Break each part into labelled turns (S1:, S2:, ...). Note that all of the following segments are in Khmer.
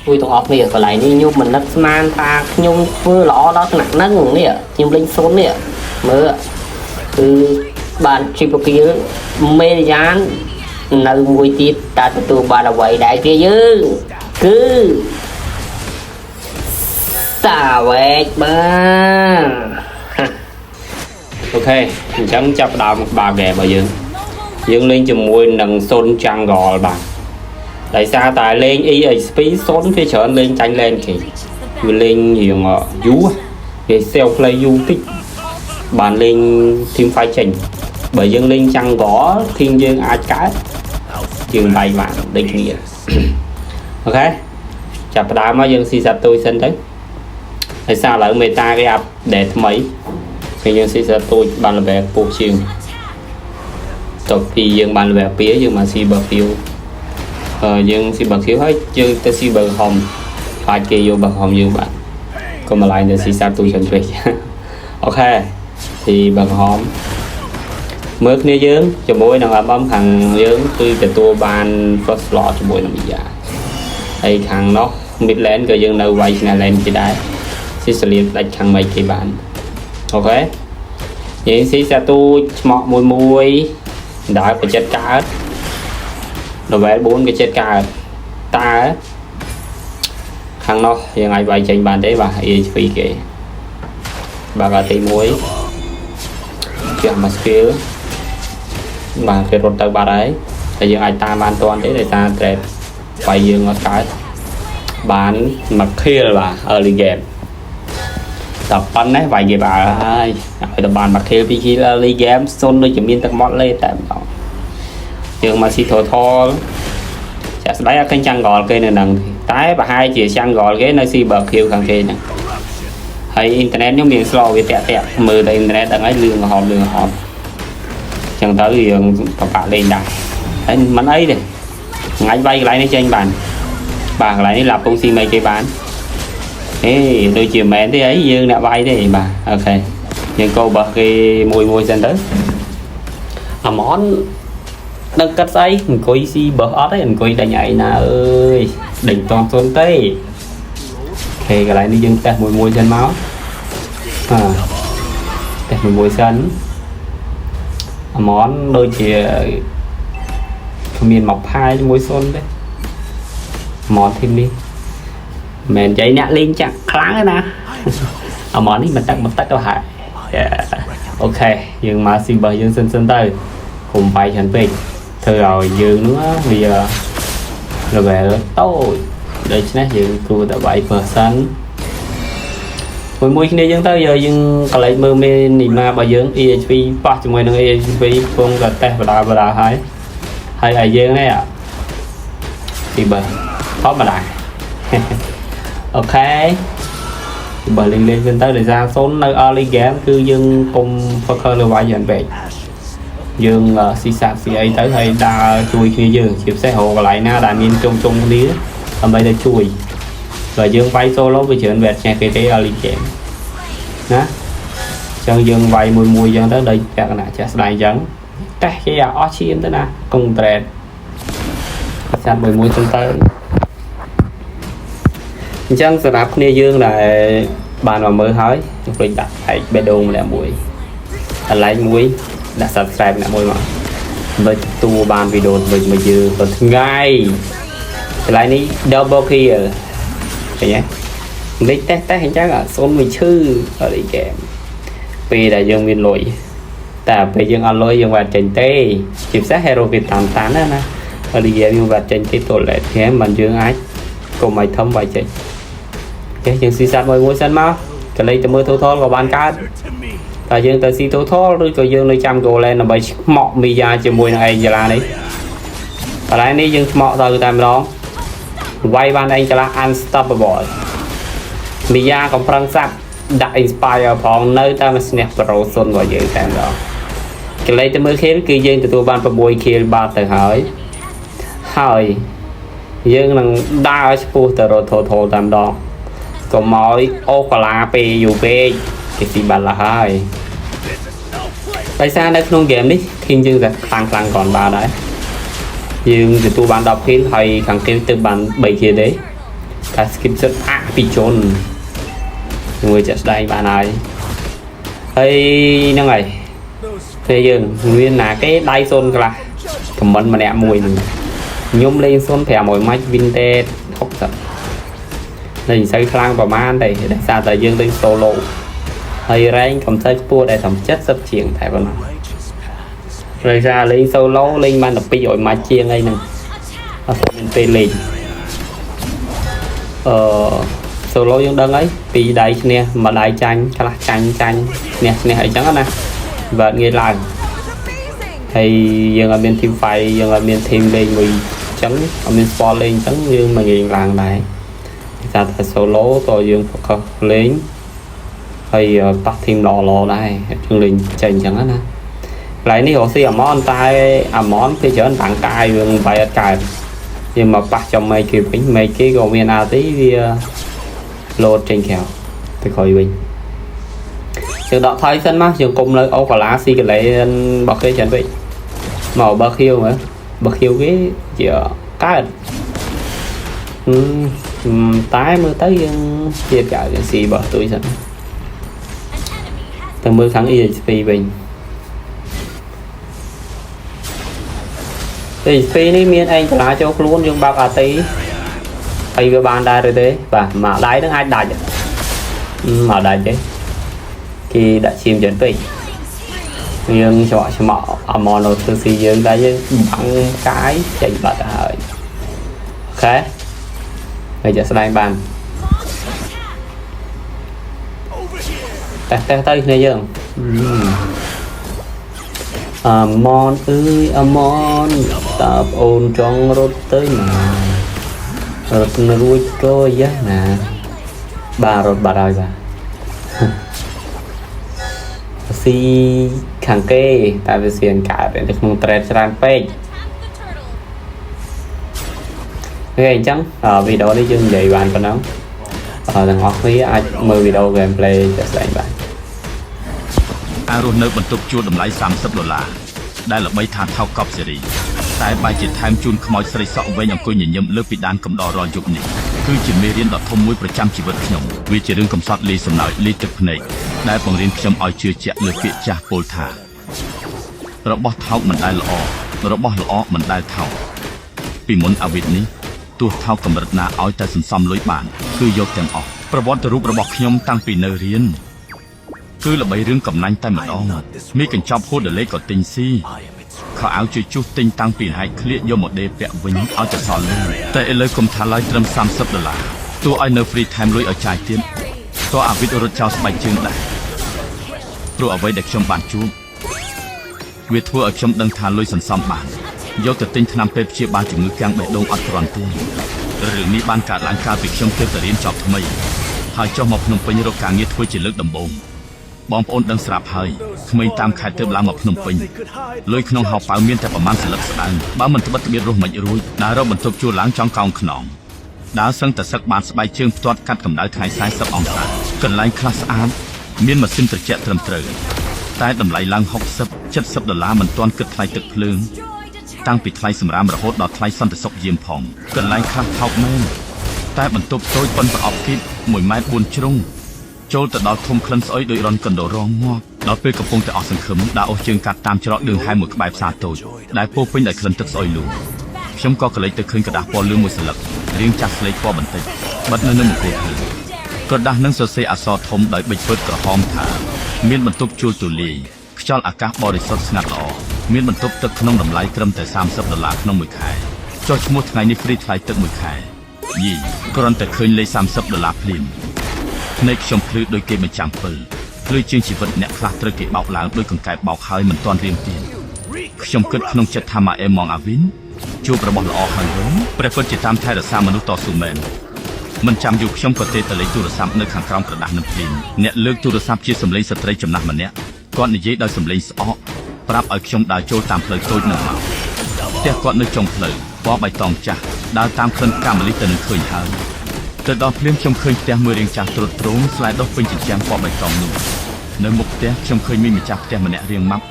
S1: ជួយទាំងអស់គ្នាកន្លែងនេះខ្ញុំមិននឹកស្មានថាខ្ញុំធ្វើល្អដល់ថ្នាក់ហ្នឹងនេះខ្ញុំលេងសូននេះមើលគឺបាន triple kill មេយ៉ាននៅមួយទៀតតើទទួលបានអ្វីដែរគេយើងគឺសាវែកបាទ
S2: OK អញ្ចឹងចាប់ផ្ដើមក្បាលហ្គេមរបស់យើងយើងលេងជាមួយនឹងសុន Jungle បាទដោយសារតែលេង EXP សុនគេច្រើនលេងចាញ់លេងគេវាលេងរៀងយូរគេ sell play យូរតិចបានលេង team fight ចេញបើយើងលេង Jungle team យើងអាចកើតជាងបាយបានដូចគ្នា OK ចាប់ផ្ដើមមកយើងស៊ីសាប់ទូចសិនទៅដោយសារឥឡូវ meta គេ update ថ្មី ពេលយើងស៊ីសាទូចបាន level ខ្ពស់ជាងតទៅពីយើងបាន level 2យើងមកស៊ីបើខៀវអឺយើងស៊ីបើខៀវហើយយើងទៅស៊ីបើហំខ្លាចគេយកបើហំយើងបាទកុំបន្លាយទៅស៊ីសាទូចច្រើនពេក OK ស៊ីបើហំមើលគ្នាយើងជាមួយនឹង MM ខាងយើងគឺទទួលបាន first slot ជាមួយនឹងមីយ៉ាហើយខាងនោះ mid lane ក៏យើងនៅវាយឈ្នះ lane គេដែរស៊ីសលៀបដាច់ខាងមីគេបាន OK យើងស៊ីសាទូចឆ្មក់មួយមួយដើរក៏ចិត្តកើត level 4ក៏ចិត្តកើតតើខាងនោះយើងអាចវាយចេញបានទេបាទ EHP គេបាទទី1ជាមក skill បាទគេរត់ទៅបាត់ហើយតែយើងអាចតាមបានតាន់ទេដោយសារ trade វាយយើងអត់កើតបានមក kill បាទ early game តែប៉ុណ្ណេះវាយគេបើហើយឲ្យតែបានមួយ kill ពីរ kill early game សុនដូចជាមានទឹកមាត់លេតែម្ដងយើងមកស៊ី turtle ចាក់ស្ដែងអត់ឃើញ jungle គេនៅហ្នឹងទេតែប្រហែលជា jungle គេនៅស៊ីបើខៀវខាងគេហ្នឹងហើយអ៊ីនធឺណិតខ្ញុំមាន slow វាតាក់តាក់មើលតែអ៊ីនធឺណិតដឹងហើយលឿងក្រហមលឿងក្រហមចឹងទៅយើងពិបាកលេងដែរហើយមិនអីទេថ្ងៃវាយកន្លែងនេះចេញបានបាទកន្លែងនេះឡាប់ពងស៊ីមីគេបាន អេដូចជាមែនទេអីយើងអ្នកវាយទេបាទ OK យើងកោបោះគេមួយមួយសិនទៅអាមនដឹងកាត់ស្អីអង្គុយស៊ីបោះអត់ទេអង្គុយដេញឯងណាអើយដេញតន់សុនទេ OK កន្លែងនេះយើងតេស្តមួយមួយសិនមកអាតេស្តមួយមួយសិនអាមនដូចជាគ្មានមកផាយជាមួយសុនទេអាមន team នេះ មិននិយាយអ្នកលេងចាក់ខ្លាំងទេណា អមនេះមិនទឹកមិនទឹកទៅហើយ OK យើងមកស៊ីបើយើងសិនសិនទៅកុំបាយច្រើនពេកធ្វើឲ្យយើងនោះវា level តូចដូច្នេះយើងគួរតែបាយ person មួយមួយគ្នាយើងទៅយើងយើងកន្លែងមើលមេនីម៉ារបស់យើង EHP ប៉ះជាមួយនឹង EHP កំពុងតែតេស្តបដាបដាហើយហើយឲ្យយើងនេះស៊ីបើធម្មតា OK បើលេងលេងវិញទៅដោយសារសូននៅ early game គឺយើងកុំ focus លើវាយយ៉ាងពេកយើងស៊ីសាប់ស៊ីអីទៅហើយដើរជួយគ្នាយើងជាពិសេសរកកន្លែងណាដែលមានជុំជុំគ្នាដើម្បីទៅជួយបើយើងវាយ solo វាច្រើនវាអត់ចេះគេទេ early game ណាចឹងយើងវាយមួយមួយចឹងទៅដោយលក្ខណៈចាស់ស្ដែងចឹងតេះគេអស់ឈាមទៅណាកុងត្រេតសាប់មួយមួយចឹងទៅអញ្ចឹងសម្រាប់គ្នាយើងដែលបានមកមើលហើយខ្ញុំភ្លេចដាក់ like បេះដូងម្នាក់មួយដាក់ like មួយដាក់ subscribe ម្នាក់មួយមកដើម្បីទទួលបានវីដេអូថ្មីៗយើងទៅថ្ងៃកន្លែងនេះ double kill ឃើញទេលេខតេស្តតេស្តអញ្ចឹងសូនមួយឈឺអត់អីហ្គេមពេលដែលយើងមានលុយតែពេលយើងអត់លុយយើងវាអត់ចេញទេជាពិសេស hero គេតាមតានណាណាអត់និយាយយើងវាអត់ចេញទេទល់ late game បានយើងអាចកុំឲ្យធំវាយចេញគេយើងស៊ីសាត់មួយមួយសិនមកកលេចទៅមើល turtle ក៏បានកើតតែយើងទៅស៊ី turtle ឬក៏យើងនៅចាំ gold lane ដើម្បីឆ្មក់មីយ៉ាជាមួយនឹងអេងឡានេះកន្លែងនេះយើងឆ្មក់ទៅតែម្ដងវាយបានអេងឡា unstoppable មីយ៉ាកំប្រឹងសាប់ដាក់ inspire ផងនៅតែមកឈ្នះ pro សុនរបស់យើងតែម្ដងកលេចទៅមើល kill គឺយើងទទួលបាន6 kill បាត់ទៅហើយហើយយើងនឹងដើរឆ្ពោះទៅរក turtle តែម្ដងកុំឲ្យអូកាឡាពេលយូរពេកគេស៊ីបាត់ឡាហើយដោយសារនៅក្នុងហ្គេមនេះ team យើងតែខ្លាំងខ្លាំងគ្រាន់បានដែរយើងទទួលបាន10 kill ហើយខាងគេទៅបាន3 kill ទេ តែ skin សិតអភិជនជាមួយចាក់ស្ដែងបានហើយហើយហ្នឹងហើយពេលយើងមានណាគេដៃសូនខ្លះ comment ម្នាក់មួយហ្នឹងខ្ញុំលេងសូន500ម៉ាច់ vintage 60លេងសូវខ្លាំងប្រហែលទេដោយសារតែយើងលេង solo ហើយ rank កំសូវខ្ពស់ដែរត្រឹម70ជាងតែប៉ុណ្ណោះដោយសារលេង solo លេងបានតែ200ម៉ាច់ជាងអីហ្នឹងអត់មានពេលលេងអឺ solo យើងដឹងហើយពីរដៃឈ្នះមួយដៃចាញ់ខ្លះចាញ់ចាញ់ឈ្នះឈ្នះអីចឹងណាបាទងាយឡើងហើយយើងអត់មាន team fight យើងអត់មាន team លេងមួយអញ្ចឹងអត់មាន sport លេងអញ្ចឹងយើងមិនងាយឡើងដែរគេថាតែ solo តយើង focus លេងហើយប៉ះ team ល្អល្អដែរយើងលេងចេញអញ្ចឹងណាកន្លែងនេះរកស៊ីអាម៉នតែអាម៉នគេច្រើនតាំងកាយវាវាយអត់កើតយើងមកប៉ះចំមេគេវិញមេគេក៏មានអាទីវាលោតចេញក្រៅទៅក្រោយវិញយើងដកថយសិនមកយើងគុំលើអូកាឡាស៊ីកលេនរបស់គេច្រើនពេកមកបើខៀវមើលបើខៀវគេជាកើតអឺតែមើលទៅយើងជាចៅយើងស៊ីបោះទួយសិនទៅមើលខាង EXP វិញ EXP នេះមានឯងកាឡាចូលខ្លួនយើងបើកអាទីហើយវាបានដែរឬទេបាទមួយដៃនឹងអាចដាច់មកដាច់ទេគេដាក់ឈាមច្រើនពេកយើងច្រកឆ្មក់អមនៅធ្វើស៊ីយើងដែរយើងបាំងកាយចេញបាត់ទៅហើយ OK ហើយចាក់ស្ដែងបានតេះតេះទៅគ្នាយើងអមនអើយអមនតើប្អូនចង់រត់ទៅណារត់នៅរួចក៏យ៉ាងណាបាទរត់បាត់ហើយបាទស៊ីខាងគេតែវាសៀនកើតនៅក្នុង trade ច្រើនពេក OK អញ្ចឹងវីដេអូនេះយើងនិយាយបានប៉ុណ្ណឹងទាំងអស់គ្នាអាចមើលវីដេអូ gameplay ជាក់ស្ដែងបាន
S3: ការរស់នៅបន្ទប់ជួលតម្លៃ30ដុល្លារដែលល្បីថាថោកកប់សេរីតែបែរជាថែមជូនខ្មោចស្រីសក់វែងអង្គុយញញឹមលើពីដានកំដររាល់យប់នេះគឺជាមេរៀនដ៏ធំមួយប្រចាំជីវិតខ្ញុំវាជារឿងកំសត់លាយសំណើចលាយទឹកភ្នែកដែលបង្រៀនខ្ញុំឲ្យជឿជាក់លើពាក្យចាស់ពោលថារបស់ថោកមិនដែលល្អរបស់ល្អមិនដែលថោកពីមុនអាវិតនេះទោះថោកកម្រិតណាឲ្យតែសន្សំលុយបានគឺយកទាំងអស់ប្រវត្តិរូបរបស់ខ្ញុំតាំងពីនៅរៀនគឺល្បីរឿងកំណាញ់តែម្ដងមានកញ្ចប់ហួតដលេក៏ទិញស៊ីខោអាវជួយជុះទិញតាំងពីហែកក្លៀកយកមកដេពាក់វិញឲ្យតែសល់លុយតែឥឡូវគុំថាឡើយត្រឹម30ដុល្លារទោះឲ្យនៅ free ថែមលុយឲ្យចាយទៀតក៏អាវិតរត់ចោលស្បែកជើងដែរព្រោះអ្វីដែលខ្ញុំបានជួបវាធ្វើឲ្យខ្ញុំដឹងថាលុយសន្សំបានយកទៅទិញថ្នាំពេទ្យព្យាបាលជំងឺកាំងបេះដូងអត់គ្រាន់ទេរឿងនេះបានកើតឡើងកាលពីខ្ញុំទើបតែរៀនចប់ថ្មីហើយចុះមកភ្នំពេញរកការងារធ្វើជាលើកដំបូងបងប្អូនដឹងស្រាប់ហើយក្មេងតាមខេត្តទើបឡើងមកភ្នំពេញលុយក្នុងហោប៉ៅមានតែប្រមាណសន្លឹកស្ដើងបើមិនត្បិតត្បៀតរស់មិនរួចដើររកបន្ទប់ជួលឡើងចង់កោងខ្នងដើរសឹងតែសឹកបានស្បែកជើងផ្ទាត់កាត់កម្ដៅថ្ងៃ40អង្សាកន្លែងខ្លះស្អាតមានម៉ាស៊ីនត្រជាក់ត្រឹមត្រូវតែតម្លៃឡើង60 70ដុល្លារមិនទាន់គិតថ្លៃទឹកភ្លើង តាំងពីថ្លៃសម្រាមរហូតដល់ថ្លៃសន្តិសុខយាមផងកន្លែងខ្លះថោកមែនតែបន្ទប់តូចប៉ុនប្រអប់គីប1ម៉ែត្រ4ជ្រុងចូលទៅដល់ធំក្លិនស្អុយដោយរន់កណ្ដូរងងាប់ដល់ពេលកំពុងតែអស់សង្ឃឹមដើរអូសជើងកាត់តាមច្រកឌឿងហែមួយក្បែរផ្សារតូចដែលពោពេញដោយក្លិនទឹកស្អុយលូខ្ញុំក៏កលេចទៅឃើញក្រដាសពណ៌លឿងមួយសន្លឹករាងចាស់ស្លេកពណ៌បន្តិចបិទនៅនឹងមង្គលភ្លើងក្រដាសនឹងសរសេរអក្សរធំដោយប៊ិចពើតក្រហមថាមានបន្ទប់ជួលទូលាយខ្យល់អាកាសបរិសុទ្ធស្ងាត់ល្អមានបន្ទប់ទឹកក្នុងតម្លៃត្រឹមតែ30ដុល្លារក្នុងមួយខែចុះឈ្មោះថ្ងៃនេះ free ថ្លៃទឹកមួយខែយីគ្រាន់តែឃើញលេខ30ដុល្លារភ្លាមភ្នែកខ្ញុំភ្លឺដូចគេបញ្ចាំពិលភ្លឺជាងជីវិតអ្នកខ្លះត្រូវគេបោកឡើងដូចកង្កែបបោកហើយមិនទាន់រៀមទៀតខ្ញុំគិតក្នុងចិត្តថាម៉ាអេម៉ងអាវិនជួបរបស់ល្អហើយវិញព្រះពិតជាតាមថែរក្សាមនុស្សតស៊ូមែនមិនចាំយូរខ្ញុំក៏ទេទៅលេខទូរស័ព្ទនៅខាងក្រោមក្រដាសនឹងភ្លាមអ្នកលើកទូរស័ព្ទជាសម្លេងស្ត្រីចំណាស់ម្នាក់គាត់និយាយដោយសម្លេងស្អកប្រាប់ឲ្យខ្ញុំដើរចូលតាមផ្លូវតូចនឹងមកផ្ទះគាត់នៅចុងផ្លូវពណ៌បៃតងចាស់ដើរតាមក្លិនកាមលិះទៅនឹងឃើញហើយទៅដល់ភ្លាមខ្ញុំឃើញផ្ទះមួយរាងចាស់ទ្រុឌទ្រោមស្លែដុះពេញជញ្ជាំងពណ៌បៃតងនោះនៅមុខផ្ទះខ្ញុំឃើញមានម្ចាស់ផ្ទះម្នាក់រាងម៉ាប់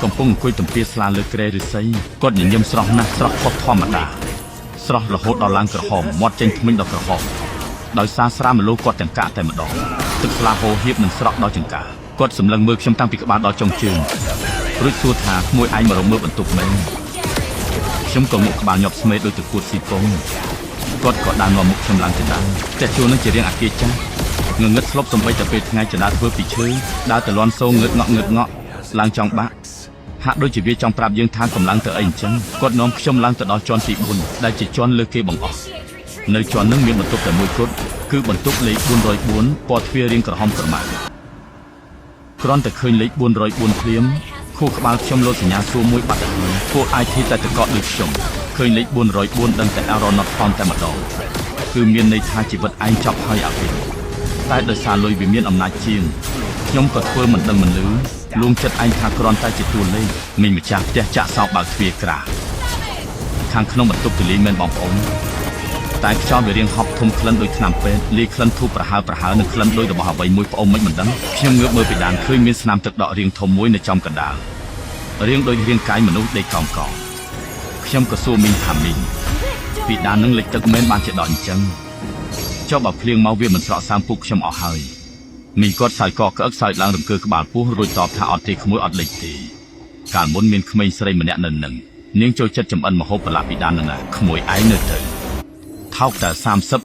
S3: កំពុងអង្គុយទំពាស្លាលើគ្រែឫស្សីគាត់ញញឹមស្រស់ណាស់ស្រស់ខុសធម្មតាស្រស់រហូតដល់ឡើងក្រហមមាត់ចេញធ្មេញដល់ក្រហម ដោយសារស្រាមលោគាត់ទាំងកាកតែម្ដងទឹកស្លាហូរហៀបនឹងស្រក់ដល់ចង្កាគាត់សម្លឹងមើលខ្ញុំតាំងពីក្បាលដល់ចុងជើងរួចសួរថាក្មួយឯងមករកមើលបន្ទប់មែនខ្ញុំក៏ងក់ក្បាលញាប់ស្មេដូចទៅគួតស៊ីពងគាត់ក៏ដើរនាំមុខខ្ញុំឡើងជណ្ដើរផ្ទះជួលនឹងជារាងអាគារចាស់ងងឹតស្លុបសំបីតែពេលថ្ងៃជណ្ដើរធ្វើពីឈើដើរទៅលន់សូងងឹតងក់ងឹតងក់ឡើងចង់បាក់ ហាក់ដូចជាវាចង់ប្រាប់យើងថាកម្លាំងទៅអីអញ្ចឹងគាត់នាំខ្ញុំឡើងទៅដល់ជាន់ទី4ដែលជាជាន់លើគេបង្អស់នៅជាន់នឹងមានបន្ទប់តែមួយគត់គឺបន្ទប់លេខ404ពណ៌ទ្វាររាងក្រហមក្រម៉ៅគ្រាន់តែឃើញលេខ404ភ្លាមខួរក្បាលខ្ញុំលោតសញ្ញាសួរមួយបាត់ទៅហើយពួក IT តែតកកដូចខ្ញុំឃើញលេខ404ដឹងតែ error not found តែម្ដងគឺមានន័យថាជីវិតឯងចប់ហើយអាពេលតែដោយសារលុយវាមានអំណាចជាងខ្ញុំក៏ធ្វើមិនដឹងមិនឮលួងចិត្តឯងថាគ្រាន់តែជាតួលេខមីងម្ចាស់ផ្ទះចាក់សោបើកទ្វារក្រាស់ខាងក្នុងបន្ទប់ទលីមែនបងប្អូនតែខ្យល់វារៀងហប់ធំក្លិនដូចថ្នាំពេទ្យលាយក្លិនធូបប្រហើរប្រហើរនិងក្លិនដូចរបស់អ្វីមួយប្អូនមិនមិនដឹងខ្ញុំងើបមើលពីដានឃើញមានស្នាមទឹកដក់រាងធំមួយនៅចំកណ្ដាលរាងដូចរាងកាយមនុស្សដេកកោងកងខ្ញុំក៏សួរមីងថាមីងពីដាននឹងលិចទឹកមែនបានជាដកអញ្ចឹងចុះបើភ្លៀងមកវាមិនស្រក់សើមពុកខ្ញុំអស់ហើយមីងគាត់សើចកក្អឹកសើចឡើងរង្គើក្បាលពោះរួចតបថាអត់ទេក្មួយអត់លិចទេកាលមុនមានក្មេងស្រីម្នាក់នៅនឹងនាងចូលចិត្តចម្អិនម្ហូបប្រឡាក់ពីដាននឹងណាក្មួយឯងនៅទៅថោកតែ30